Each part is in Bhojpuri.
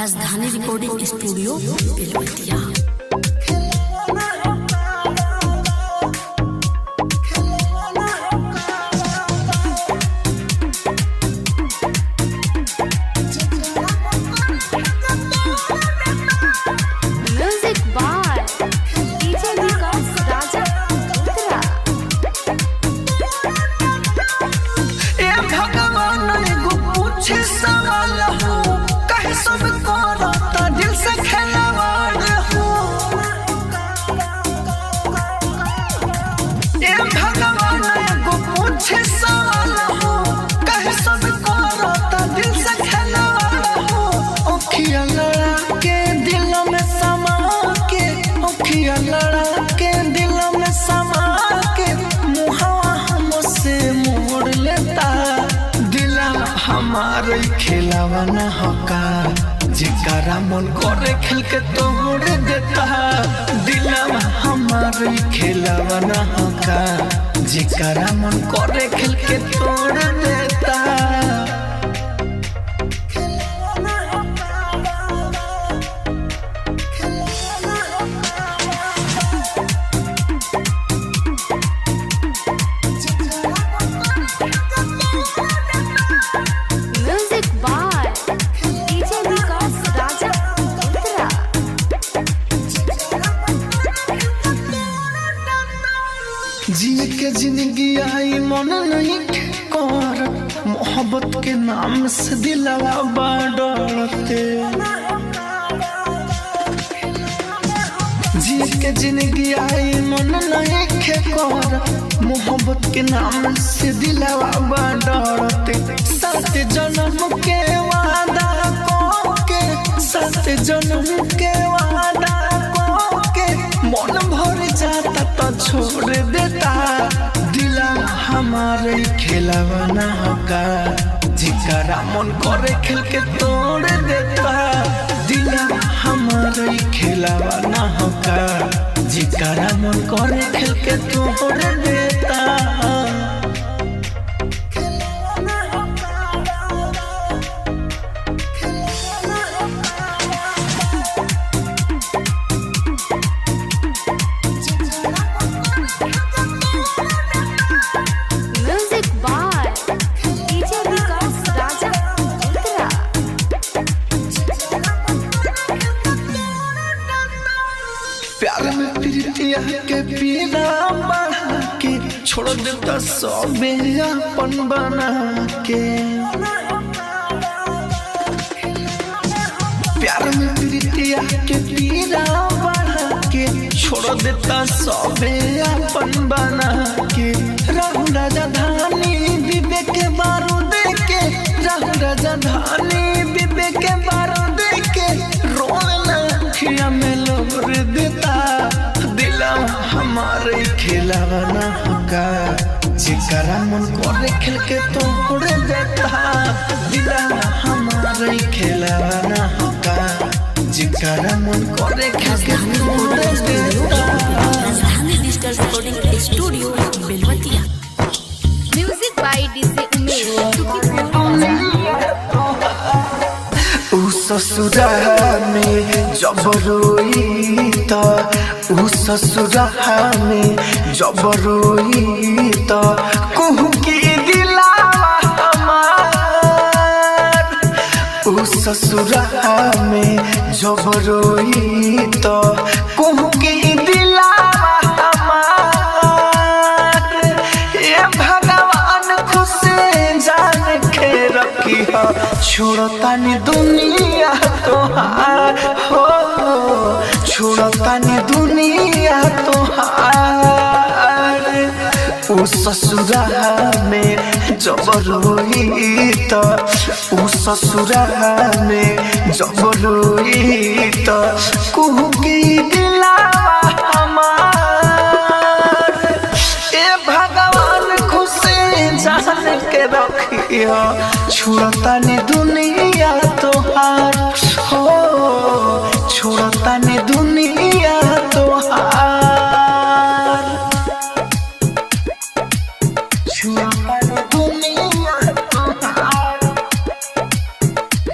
Rajdhani recording studio Belwatiya. Music by DJ Vikas Raja Uttara. ए भगवान एगो पूछे सवाल हो, कहे सब करता दिल से खेलवाड़ हो। ए भगवान एगो पूछे सवाल हो, कहे सब करता दिल से खेलवाड़ हो। ओखिया लड़ा के दिल में समा के, ओखिया लड़ा के दिल में समा के, मुहावा हमसे मोड़ लेता। दिला हमार खेलावा न होका, जेकरा मन करे खेल के तोड़ देता। दिला हमार खेलावा न होका, जेकरा मन करे खेल के तोड़ देता। Music by DJ Vikas Raja Uttara. जिए के जिंदगी आई मन नहीं कर, मोहब्बत के नाम से दिलवा डरते। जिए के जिंदगी आई मन नहीं कर, मोहब्बत के नाम से दिलवा डरते। सात जन्म के वादा को के, सात जन्म के वादा को के, मन भर जाता तो छोड़ देता। दिला हमारे खेलावा ना होका, जेकरा मन करे खेल के तोड़ देता। दिला हमारे खेलावा ना होका, जेकरा मन करे खेल के तोड़ देता। Music by DJ Vikas Raja Uttara. प्यार में प्रीतिया के पीरा बढ़ा के, छोड़ देता सबे अपन बना के। प्यार में प्रीतिया के पीरा बढ़ा के, छोड़ देता सबे अपन बना के। राहु राजा धानी विवेक बारूद के, राहु राजा धानी विवेक बारूद के, रोना अखिया में लोर देता। दिला हमारे खेलावा ना होका, जेकरा मन करे खेल के तोड़ देता। दिला हमारे खेलावा ना होका, जेकरा मन करे खेल के तोड़ देता। Rajdhani digital recording studio Belwatiya. Music by DJ Umesh Sukhipur Bazar. ऊ ससुरा में जब रोई त, ऊ ससुरा में जब रोई त, कहूँ की दिलावा हमार। ऊ ससुरा में जब रोई त, कहूँ की दिलावा हमार। ए भगवान खुश जान के रखी हो, छोड़तानी दुनिया तोहार हो, छोड़तानी दुनिया तोहार। ऊ ससुरा में जब रोई त, ऊ ससुरा में जब रोई त, कुहू की दिलावा हमार। ए भगवान खुश जान के रखियो, छोड़तानी दुनिया तोहार हो, छोड़तानी दुनिया तोहार। छोड़तानी दुनिया तोहार।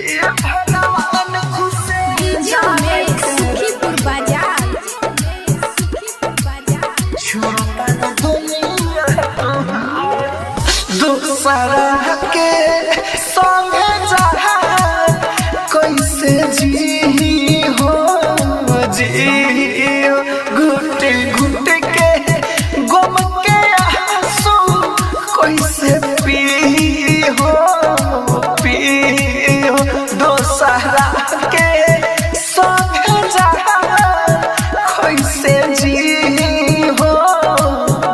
ए भगवान खुश जी। घुट घुट के गम के आंसू कैसे पी हो पी हो, दोसरा के संग जा कैसे जी हो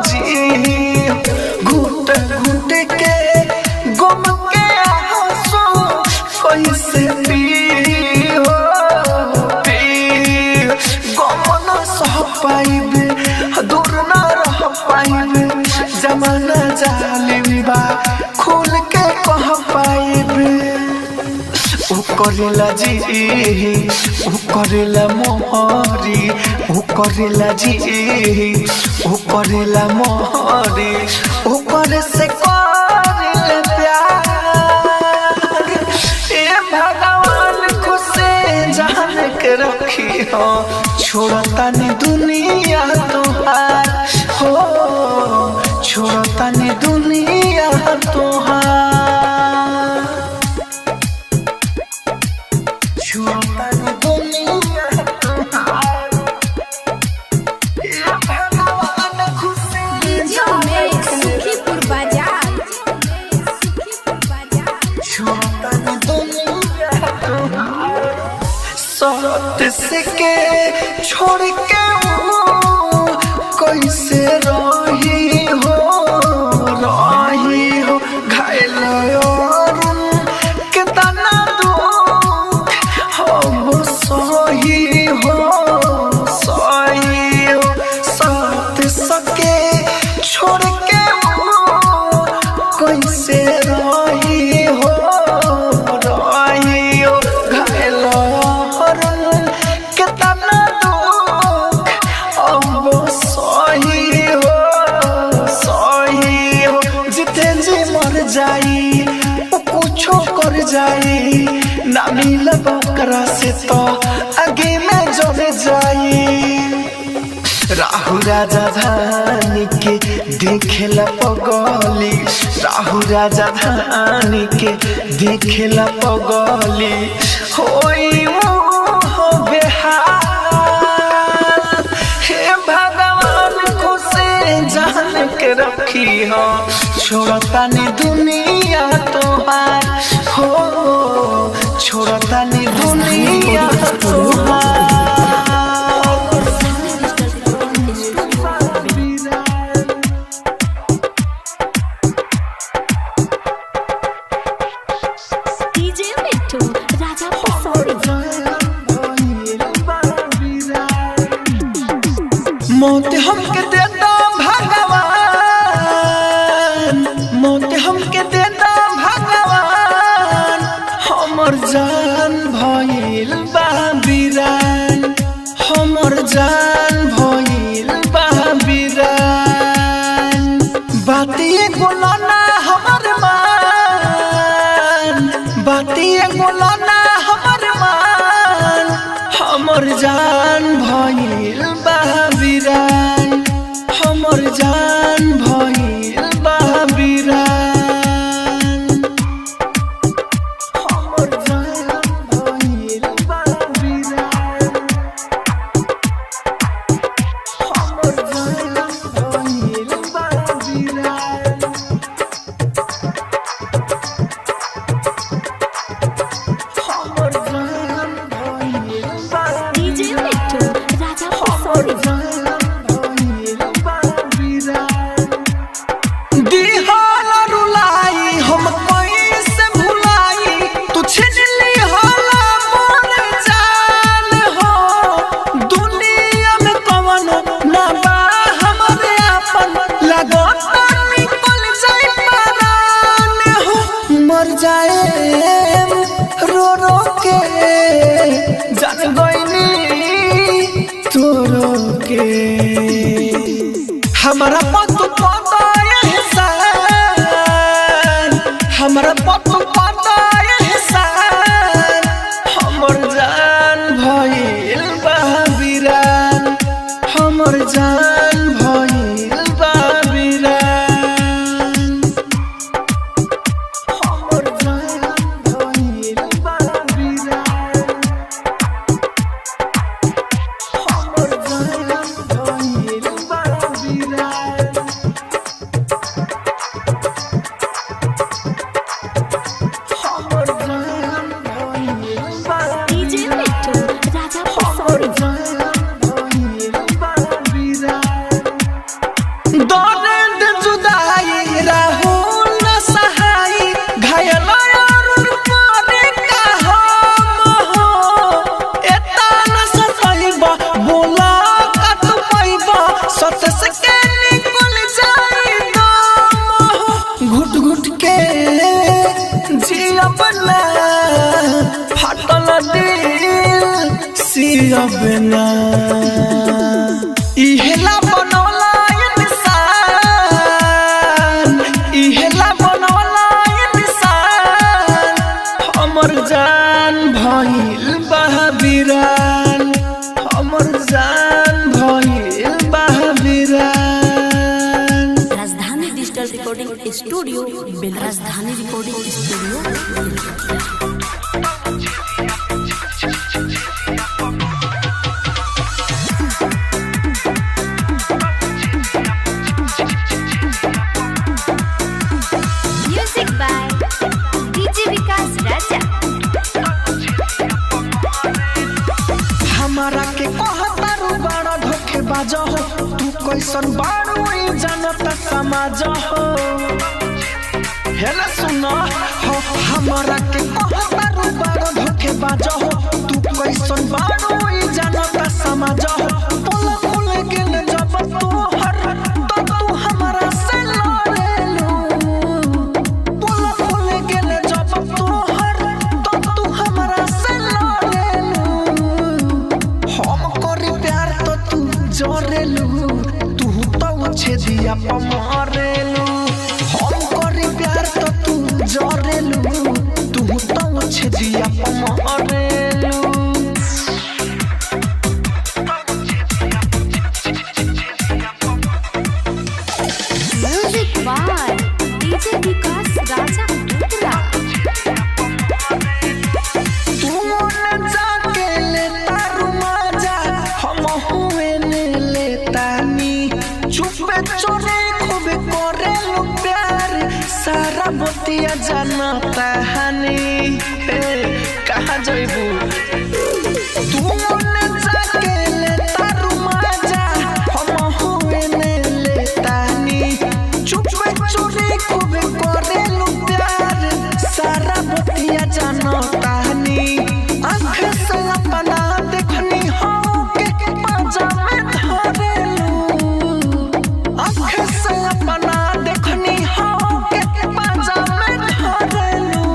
जी। घुट घुट के गम के आंसू कैसे पी हो पी, गम न सह पाइबे दूर न रह पाइबे, जमाना जालिम बा खुल के कह पाइबे। उ करेला जी उ करेला मोहरी, उ करेला जी उ करेला मोहरी, उ करे से करेला प्यार। ए भगवान खुशे जान के रखी हो, छोड़ता नी दुनिया तोहार हो, छोड़ता नी दुनिया तोहार, छोड़ता नी दुनिया तोहार। ए भगवान खुशे डीजे उमेश सुखीपुर बाजार। सुखीपुर बाजार। छोड़ता नी दुनिया तोहार। सत से के छोड़ के वो कैसे रही हो रही हो, घायल अरुण कितना दुख हम सही हो सही हो। सत सके छोड़ के वो कैसे रही हो रही हो, घायल अरुण कितना दुख अब सही हो सही हो। जिते जी मर जाई वो कुछो कर जाई, ना मिलब ओकरा से तो आगे में जल जाई। राहु राजा धानी के देखेला पगली, राहु राजा धानी के देखेला पगली, होई मुँह बेहाल। हे भगवान खुशे जान के रखी हो, छोड़ता नी दुनिया तोहार हो, छोड़ता नी दुनिया तोहार। Digital recording studio DJ Mittu Raja Pasauri. मौत हमके देता भगवान, मौत हमके देता भगवान, हमर जान भइल बा बिरान, हमर जान भइल बा बिरान। बाती एगो ना हमर मान, बाती एगो ना हमर मान, हमर जान भइल बा बिरान, हमर जान भइल बा बिरान, हमर जान भइल बा बिरान, हमर जान भइल बा बिरान, हमर जान भइल बा डीजे मिट्टू राजा पसौरी। दिहाल रुलाई हम कैसे भुलाई, तू छीन लिहाला मोर जान हो, दुनिया में कवनो ना बा हमरे आपन, लागत निकल जाई परान हो, मर जाए रो रो के जान गइनी तोरो के। हमारा पत पता एहसान, हमारा पत पता एहसान, हमर जान भइल बा बिरान, हमर जान भइल बा बिरान, हमर जान भइल बा बिरान, अब ना। इहेला बनौला इंसान, इहेला बनौला इंसान, हमर जान भइल बहाबिरान, हमर जान भइल बहाबिरान। Rajdhani digital recording studio Bel Rajdhani recording studio Belbatiya. Music by DJ Vikas Raja. हमारा के कहतारू बड़ा धोखेबाज हो, तू कैसन बारू ई जनता समाज हो। हेला सुन हो, हमारा के कहतारू बड़ा धोखेबाज हो, तू कैसन बारू ई जनता समाज हो। पोल खुल गेल जब तोहर तो तू हमारा से लड़ेलू, पोल खुल गेल जब तोहर तो तू हमारा से लड़ेलू। हम करे प्यार तो तू जरेलू, तू तो छेदिया पमरेलू। हम करे प्यार तो तू जरेलू, तू तो छेदिया पमरेलू। Music by DJ Vikas Raja Uttara. तू न जाके लेता रुमाजा, हम हुए ने लेतानी। चुपे चोरे खूब करेलू प्यार, सारा बतिया जानता हनी। हे कहाँ जइबू? तू न जाके लेता रुमाजा, हम हुए ने लेतानी। चुपे चोरे खूब करेलू प्यार, सारा बतिया जानता हनी। आँख से अपना देखनी हो के पाजा में धरेलू, आँख से अपना देखनी हो के पाजा में धरेलू।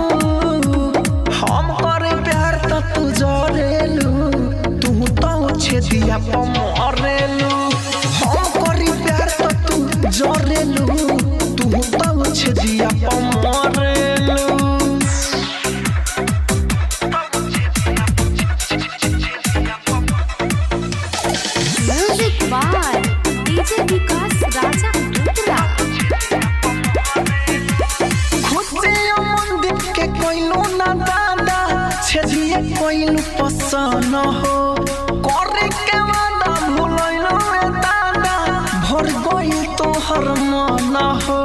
हम करे प्यार तो तू जरेलू, तू तो छेदिया पमरेलू। हम करे प्यार तो तू जरेलू, तू तो छेदिया पमरेलू। Music by DJ Vikas Raja Uttara. खुशियों मंदिर के कोइलू ना दादा, छेदिए कोइलू पसंद हो। करे के वादा भुलैलू रे दादा, भर गइल तोहर मन हो।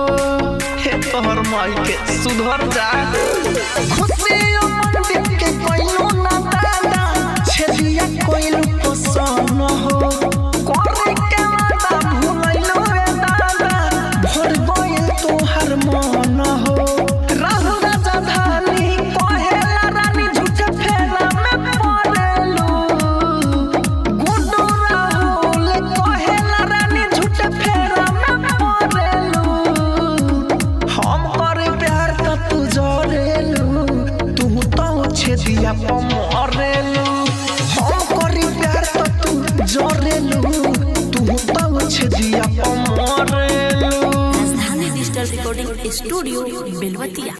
हे तोहर माई के सुधर जा। खुशियों मंदिर के कोइलू ना दादा, छेदिए कोइलू पसंद हो। करे के वादा भुलैलू रे दादा, भर गइल तोहर मन हो। राहु राजा धानी कहेला रानी झूठ फेरा में पड़ेलू, गुड्डू राहुल कहेला रानी झूठ फेरा में पड़ेलू। हम करे प्यार तो तू जरेलू, तू तो छेदिया पमरेलू। हम करे प्यार तो तू जरेलू, तू तो छेदिया पमरेलू। Rajdhani digital recording studio Belbatiya.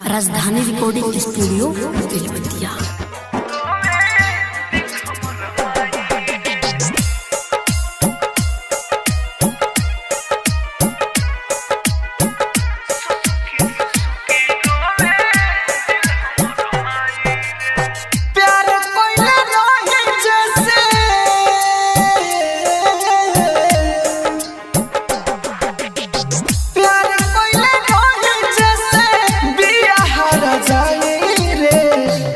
Rajdhani recording studio Belbatiya. प्यार कोइला रहे जैसे, प्यार कोइला रहे जैसे, बिया हारा जाए रे।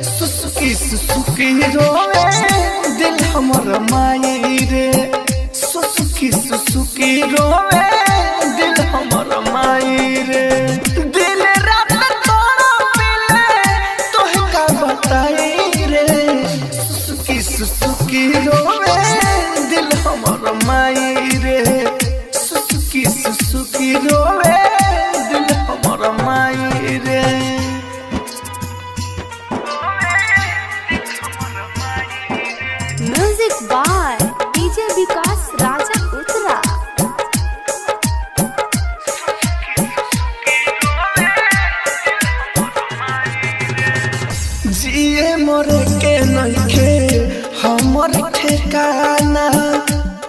सुसुकी सुसुकी रोवे दिल हमर माई रे, सुसुकी सुसुकी रोवे दिल हमर माई रे। दिल रात तोड़ा मिले तोहे का बताई रे, सुसुकी सुसुकी रोवे दिल हमर माई रे, सुसुकी सुसुकी रोवे दिल हमर माई रे। By DJ Vikas Raja Uttara. जिए मरे के नइखे हमर ठिकाना,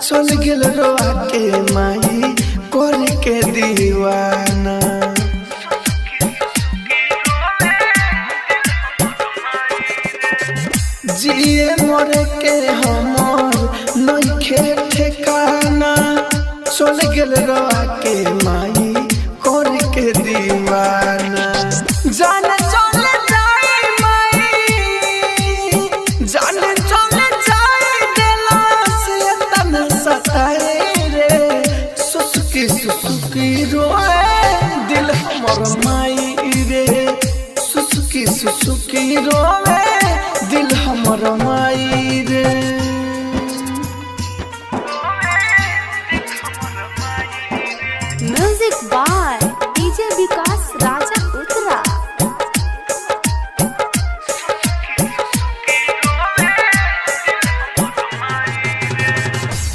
चल गेल रोआ के माई कर के दीवाना। जिए मरे के हमर नइखे ठिकाना, चल गेल रोआ के माई कर के दीवाना। जान चल जाए माई, जान चल जाए दिला से तन सताए रे। सुसुकी सुसुकी रोए दिल हमर माई रे, सुसुकी सुसुकी रोए दिल हमर माई रे। Music by DJ Vikas Raja Uttara.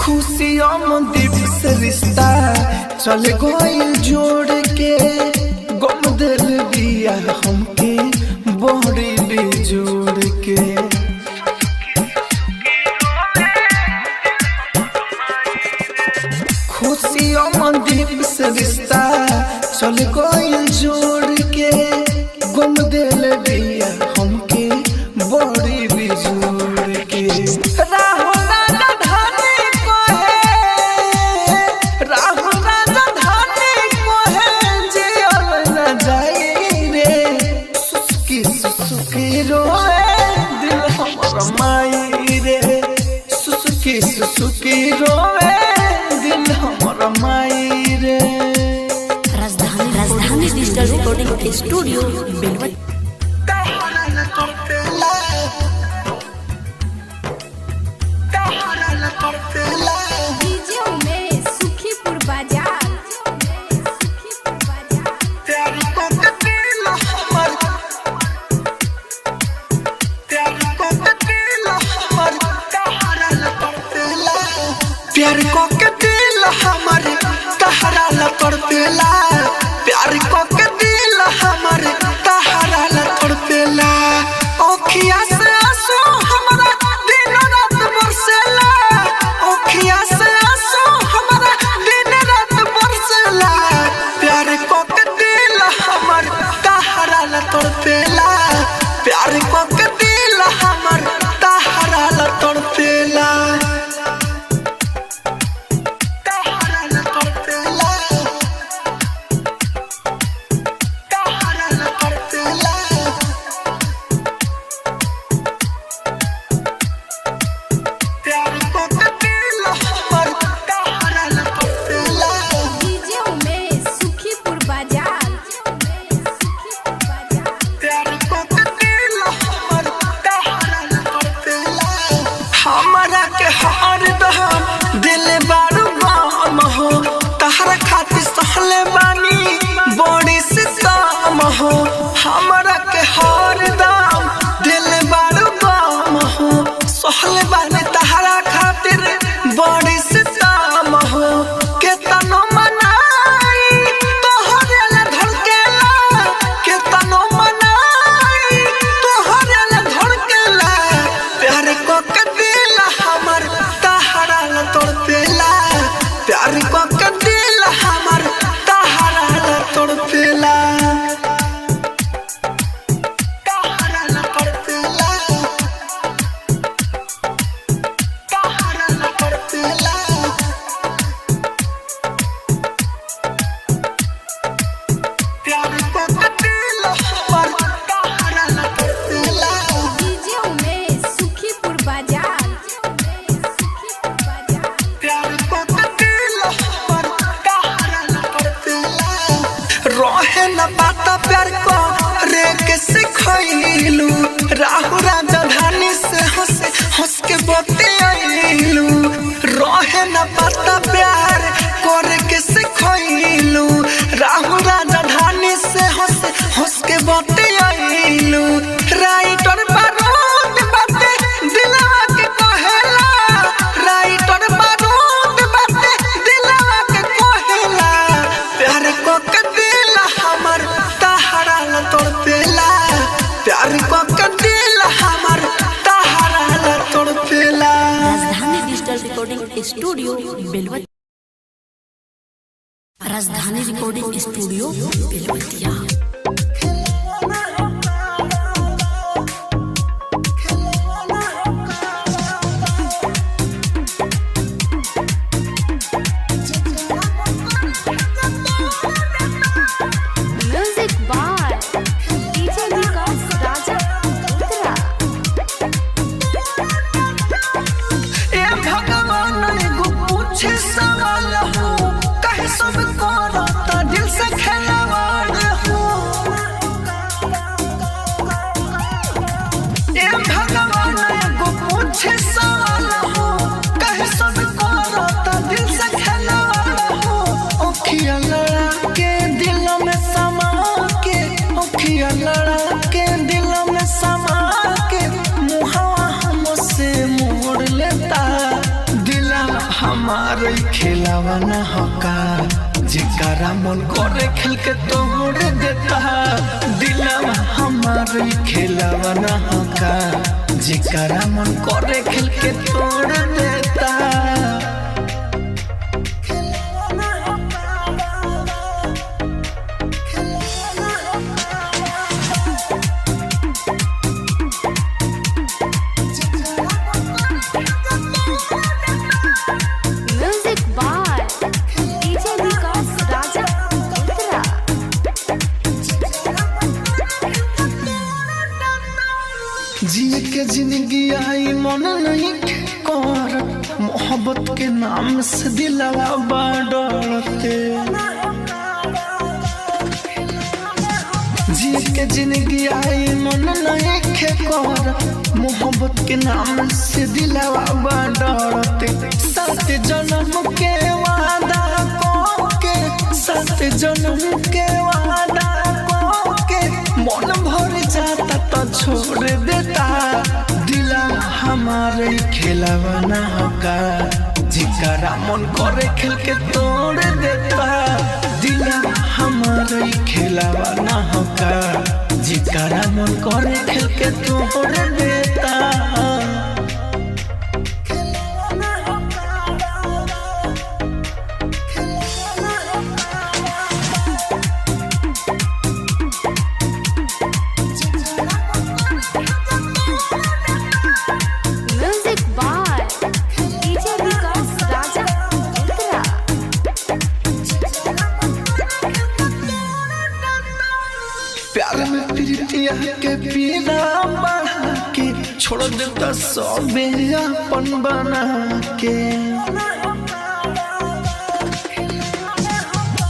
खुशियों दीप से रिश्ता चल गइल जोड़ के, गम दिल दिया हमके बड़ी बेजोड़ के। खुशियों दीप से रिश्ता चल गइल जोड़ के, गम दिल दिया हमके बड़ी बेजोड़ के। राहुल राजा धानी कोहे, राहुल राजा धानी कोहे, जियल न जाई रे। सुसुकी सुसुकी रोए दिल हमर माई रे, सुसुकी सुसुकी रोए दिल हमर माई रे। Rajdhani Rajdhani digital recording studio Belwatiya. DJ Umesh Sukhipur Bazar. Sukhipur Bazar. प्यार को के दिल हमर तहरा ला तड़पेला, प्यार को के दिल हमर तहरा ला तड़पेला। ओखिया से आंसू हमरा दिन रात बरसेला, ओखिया से आंसू हमरा दिन रात बरसेला। प्यार को के दिल हमर तहरा ला तड़पेला, प्यार को के दिल हमर तहरा ला तड़पेला। डीजे उमेश सुखीपुर बाजार। सुखीपुर बाजार। हमरा के हार दहम दिल बारू गम हो, तहरा खातिर सहले बानी बड़ी सितम हो। हमरा के हार दम दिल बारू गम हो, सहले बानी तहरा खातिर बड़ी सितम हो। केतनो मनाई तोहरे ला धड़केला, केतनो मनाई तोहरे ला धड़केला। प्यार को के दिल हमर तहरा ला तड़पेला, प्यार को के दिल हमर तहरा ला तड़पेला। studio Belwatiya. Rajdhani recording studio Belwatiya. Music by DJ Vikas Raja Uttara. ए भगवान एगो पूछे सवाल हो, कहे सब करता दिल से खेलवाड़ हो। ए भगवान एगो पूछे सवाल हो, कहे सब करता दिल से खेलवाड़ हो। ओखिया लड़ा के दिल में समा के, ओखिया लड़ा के दिल में समा के, मुहावा हमसे मोड़ लेता। दिला हमारे खेलावा न होका, जेकरा मन करे खेल के तोड़ देता। दिला हमारे खेलावा न होका, जेकरा मन करे खेल के तोड़ देता। Music by DJ Vikas Raja Uttara. जिए के जिंदगी आई मन नहीं कर, मोहब्बत के नाम से दिलवा डरते। जिए के जिंदगी आई मन नहीं कर, मोहब्बत के नाम से दिलवा डरते। सात जन्म के वादा को के, सात जन्म के वादा को के, मन भर जाता तो छोड़ देता। दिला हमारे खेलावा ना होका, जेकरा मन करे खेल के तोड़ देता। दिला हमारे खेलावा ना होका, जेकरा मन करे खेल के तोड़ देता। Music by DJ Vikas Raja Uttara. प्यार में प्रीतिया के पीरा बढ़ा के, छोड़ देता सबे अपन बना के।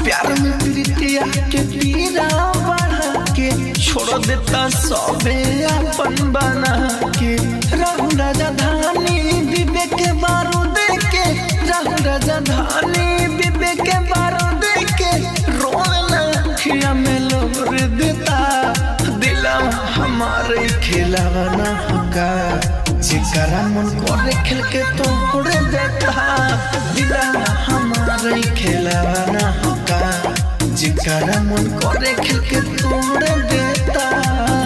प्यार में प्रीतिया के पीरा बढ़ा के, छोड़ देता सबे अपन बना के। राहुल राजा धानी विवेक बारूद के, राहुल राजा धानी विवेक बारूद के, रोना अखिया में लोर देता। दिला हमारे खेलावा ना होका, जेकरा मन करे खेल के तोड़ देता। दिला हमारे खेलावा ना होका, जेकरा मन करे खेल के तोड़ देता।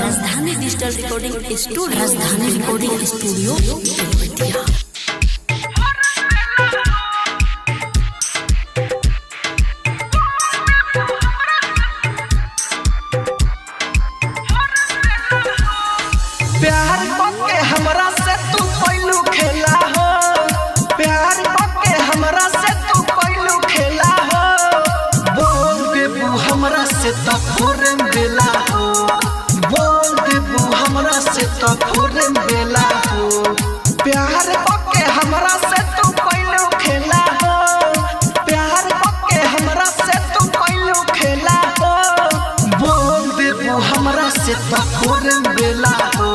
Rajdhani digital recording studio, Rajdhani recording studio Belwatiya. प्यार पके हमरा से तू पहिलू खेला हो, प्यार पके हमरा से तू पहिलू खेला हो। बोल देबू हमरा से तो फोरन बेला हो, बोल देबू हमरा से तो फोरन बेला हो। प्यार पके हमरा से तू पहिलू खेला हो, प्यार पके हमरा से तू पहिलू खेला हो। बोल देबू हमरा से तो फोरन बेला हो,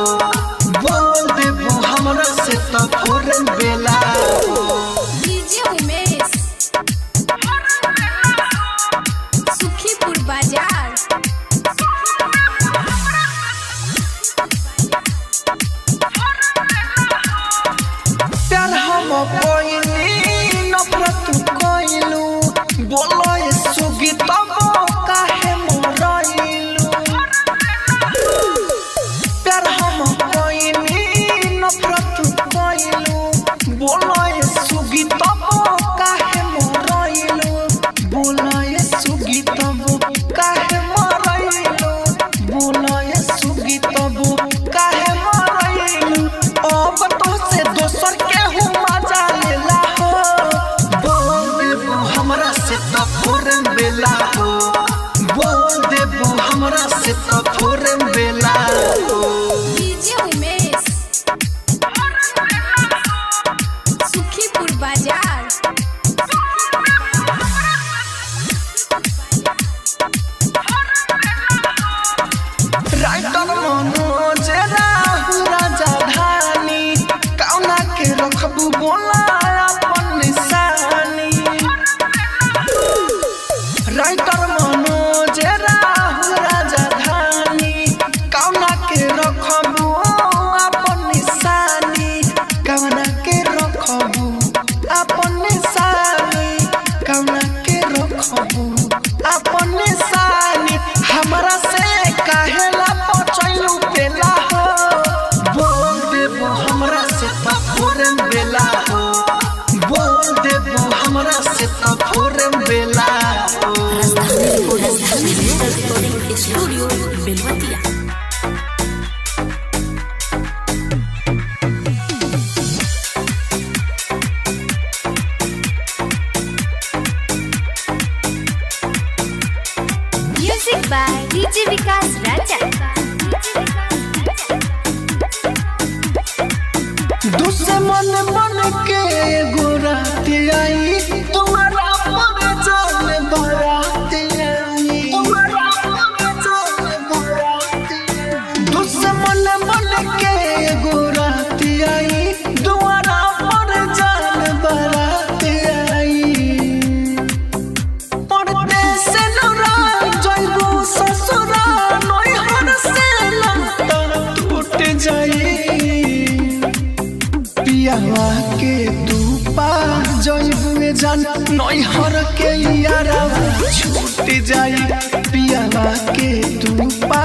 बोल देबू हमरा से तो फोरन बेला हो। डीजे उमेश सुखीपुर बाजार। प्यार हम कोइनी नफरत कोइलू, बोलो ये सुगी तब काहे मोरइलू। दुश्मन बन के एगो रात आई, तुम्हारा पर जान बारात आई, तुम्हारा पर जान बारात आई। दुश्मन बन के एगो रात आई, दुआरा पर जान बारात आई। परदेस नोरा जइबू ससुरा, नैहर से लता टूट जाई। पियावा के तू पा जइबुए जान, नैहर के यारावा छूट जाई। पियावा के तू पा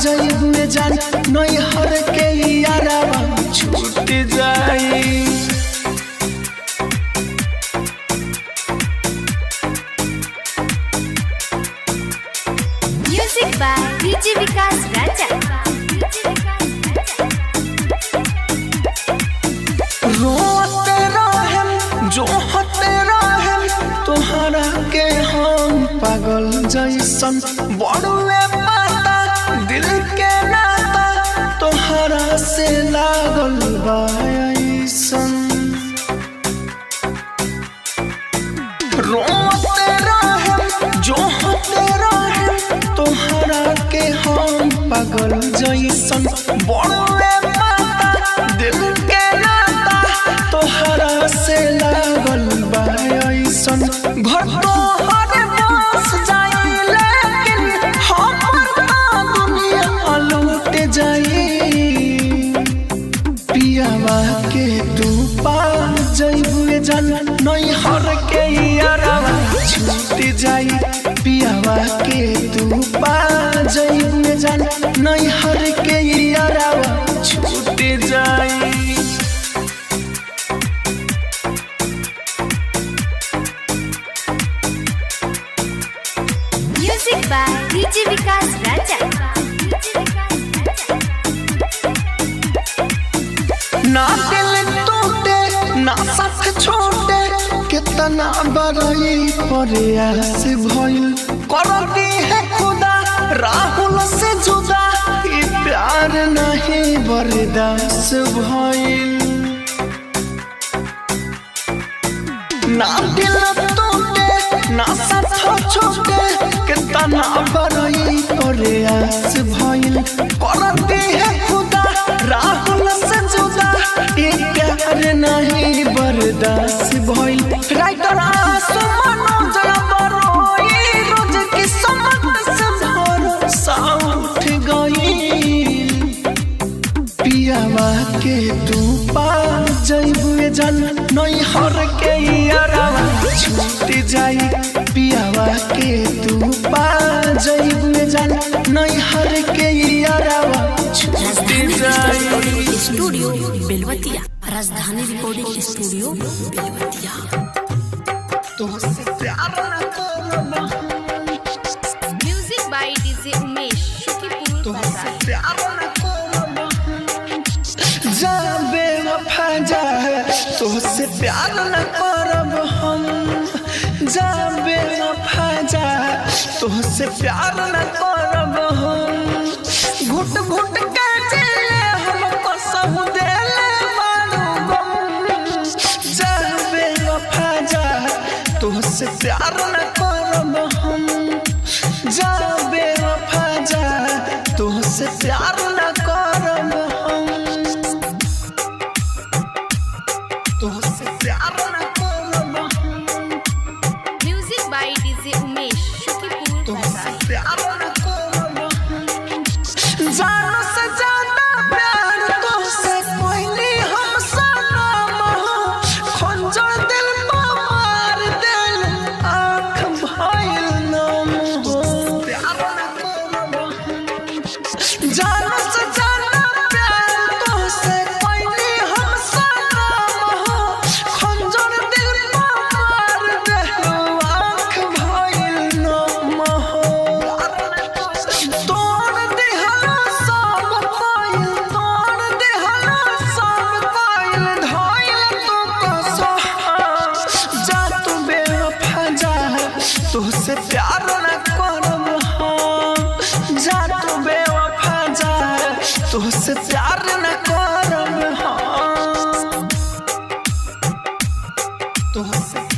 जइबुए जान, नैहर के यारावा छूट जाई। Music by DJ Vikas Raja. रोते रहम जो होते रहम, तोहरा के हम पागल जैसन। बड़ुए पाता दिल के नाता, तोहरा से लागल बा ऐसन। रोते रहम जो होते रहम, तोहरा के हम पागल जैसन। बड़ुए पाता दिल के नाता, तोहरा से लागल बा ऐसन। घर तोहर बस जाई लेकिन हमर ता दुनिया लूट जाई। पियावा के तू पा जइबुए जान, नैहर के यारावा छूट जाई। पियावा के तू पा जइबुए जान, नैहर के यारावा छूट जाई। Music by DJ Vikas Raja. ना दिल टूटे ना साथ छोटे, कितना बड़ई प्रयास भइल। करती है खुदा राहुल से जुदा, ई प्यार नहीं बर्दाश्त भइल। ना दिल टूटे ना साथ छोटे, कितना बड़ई प्रयास भइल। करती है खुदा राहुल से जुदा, ई प्यार नहीं बर्दाश्त भइल। राइटर आंसू मनोज बरोई, रोज की समत से भरोसा उठ गई। पियावा के तू पा जइबुए जान, नैहर के यारावा छूट जाई। पियावा के तू पा जइबुए जान, नैहर के यारावा छूट Rajdhani जाई। Recording studio Belwatiya. Rajdhani recording studio Belwatiya. तोहसे प्यार न करब, Music by DJ Umesh Shukipur तोहसे Bazar. प्यार न करब। जा बेवफा जा, तोहसे प्यार न करब हम। जा बेवफा जा, तोहसे प्यार न करब हम। घुट घुट के जिए हम कसम देले बारू गम। जा बेवफा जा, तोहसे प्यार न करब हम। जा बेवफा जा, तोहसे प्यार न करब हम। तोहसे प्यार न करब हम। Music by DJ Umesh Shukipur तोहसे Bazar. प्यार न करब हम। जानो से ज्यादा प्यार तोहसे कोइनी हम सनम हो। खंजर दिल पर मार दिल, आँख भइल नम हो। प्यार न करब हम। जानो से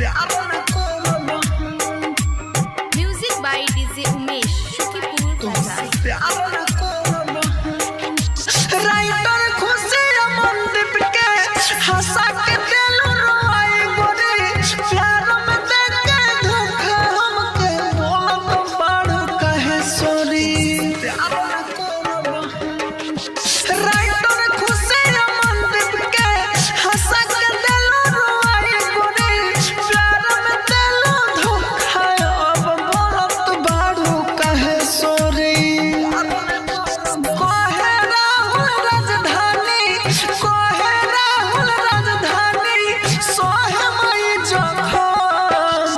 प्यार न करब हम। Music by DJ Umesh Sukhipur बाजार। प्यार न करब हम। राइटर खुशी अमनदीप के हंसा के दिल रोआई गोरी, प्यार में देख के धोखा हमके बोलत बाड़ू कहे सॉरी। प्यार न करब हम। राइटर खुशी अमनदीप के हंसा के दिल रोआई गोरी, प्यार में दिल धोखा अब बोलत बाड़ू कहे सॉरी। कहे राहुल राजधानी, कहे राहुल राजधानी, सोहे मई जखम,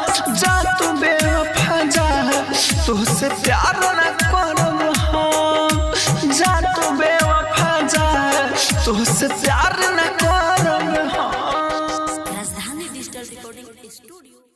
जा तू बेवफा जा, तुहसे प्यार न करब हम। जा तू बेवफा जा, तुहसे प्यार न करब हम। Rajdhani digital recording studio.